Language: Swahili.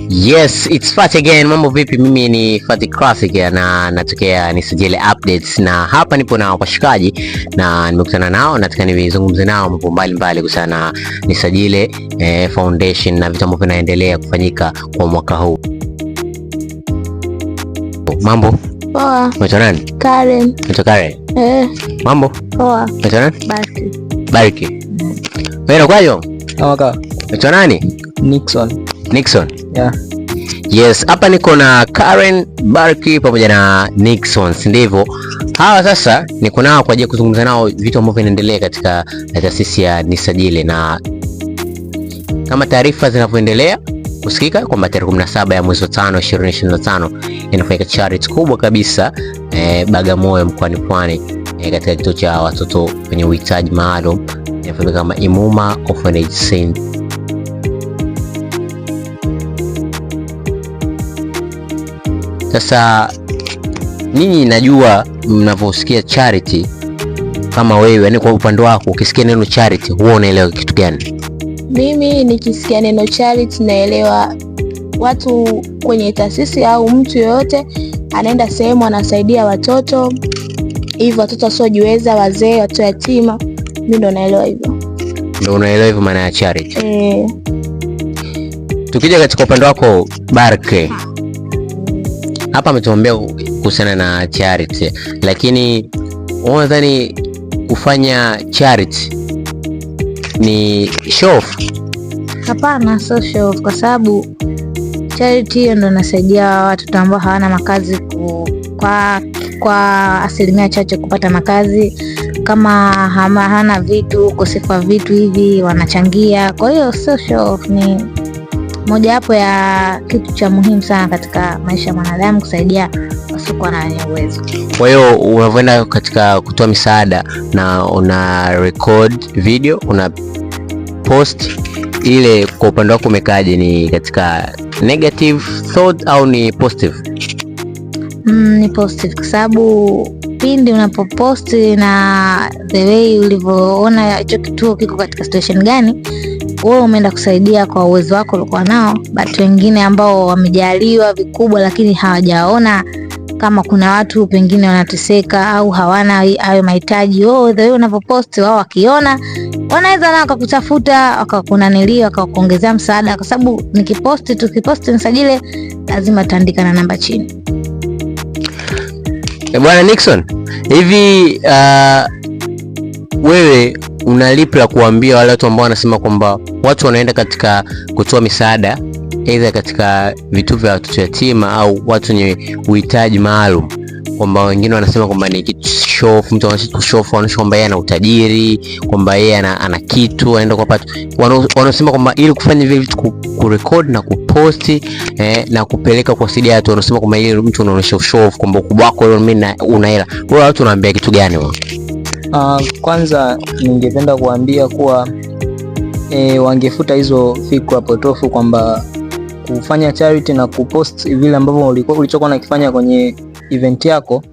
Yes, it's Fat again. Mambo vipi? Mimi ni Fat Classic na natokea Nisajili Updates, na hapa nipo na washikaji na nimekutana nao, nataka nizungumze nao mambo mbalimbali kuhusiana na Nisajili Foundation na vitu ambavyo vinaendelea kufanyika kwa mwaka huu. Mambo? Poa. Unaitwa nani? Karen. Unaitwa Karen? Eh. Mambo? Poa. Unaitwa nani? Bariki. Bariki. Wewe unakuwaje? Kama kawa. Unaitwa nani? Nixon. Nixon. Yeah. Yes, hapa niko na Karen, Barki pamoja na Nixon, si ndivyo? Hawa sasa niko nao kwa ajili ya kuzungumza nao vitu ambavyo vinaendelea katika taasisi ya Nisajili, na kama taarifa zinavyoendelea kusikika kwamba tarehe 17 ya mwezi wa 5 2025 inafanyika charity kubwa kabisa Bagamoyo mkoani Pwani, katika kituo cha watoto wenye uhitaji maalum inafahamika kama Imuma Orphanage Center. Sasa ninyi najua mnavyosikia charity kama wewe, yani kwa upande wako ukisikia neno charity huwa unaelewa kitu gani? Mimi nikisikia neno charity naelewa watu kwenye taasisi au mtu yoyote anaenda sehemu anasaidia watoto hivyo, watoto wasiojiweza, wazee, watoto yatima. Mimi ndo naelewa hivyo. Ndio unaelewa hivyo maana ya charity. Eh. Tukija katika upande wako Barke, hapa ametuambia kuhusiana na charity, lakini unadhani kufanya charity ni show off? Hapana, sio show off, kwa sababu charity hiyo ndo inasaidia watoto ambao hawana makazi kwa asilimia chache kupata makazi. Kama hana vitu, ukosefu wa vitu hivi wanachangia. Kwa hiyo sio show off, ni mojawapo ya kitu cha muhimu sana katika maisha ya mwanadamu, kusaidia wasiokuwa na wenye uwezo. Kwa hiyo unavyoenda katika kutoa misaada na una record video, una post ile, kwa upande wako umekaaje? Ni katika negative thought au ni positive? Ni positive kwa sababu pindi unapoposti na the way ulivyoona hicho kituo kiko katika situation gani, wewe umeenda kusaidia kwa uwezo wako uliokuwa nao, but wengine ambao wamejaliwa vikubwa lakini hawajaona kama kuna watu pengine wanateseka au hawana hayo mahitaji, wewe the way unavyoposti, wao wakiona wanaweza nao wakakutafuta, wakakunanilia, wakakuongezea msaada, kwa sababu nikiposti, tukiposti Nisajili lazima taandika na namba chini. Bwana Nixon, hivi wewe una lipi la kuambia wale watu ambao wanasema kwamba watu wanaenda katika kutoa misaada aidha katika vituo vya watoto yatima au watu wenye uhitaji maalum, kwamba wengine wanasema kwamba ni kitu show off, mtu anaonyesha show off, anaonyesha kwamba yeye ana utajiri, kwamba yeye ana kitu anaenda kwa watu wanaosema kwamba ili kufanya vile vitu kurecord na kuposti na kupeleka kwa sidi watu wanasema kwamba ile mtu unaonyesha show off kwamba ukubwa wako leo mimi una hela. Wewe watu unaambia kitu gani wewe? Kwanza ningependa kuambia kuwa wangefuta hizo fikra potofu kwamba kufanya charity na kupost vile ambavyo ulichokuwa unakifanya kwenye event yako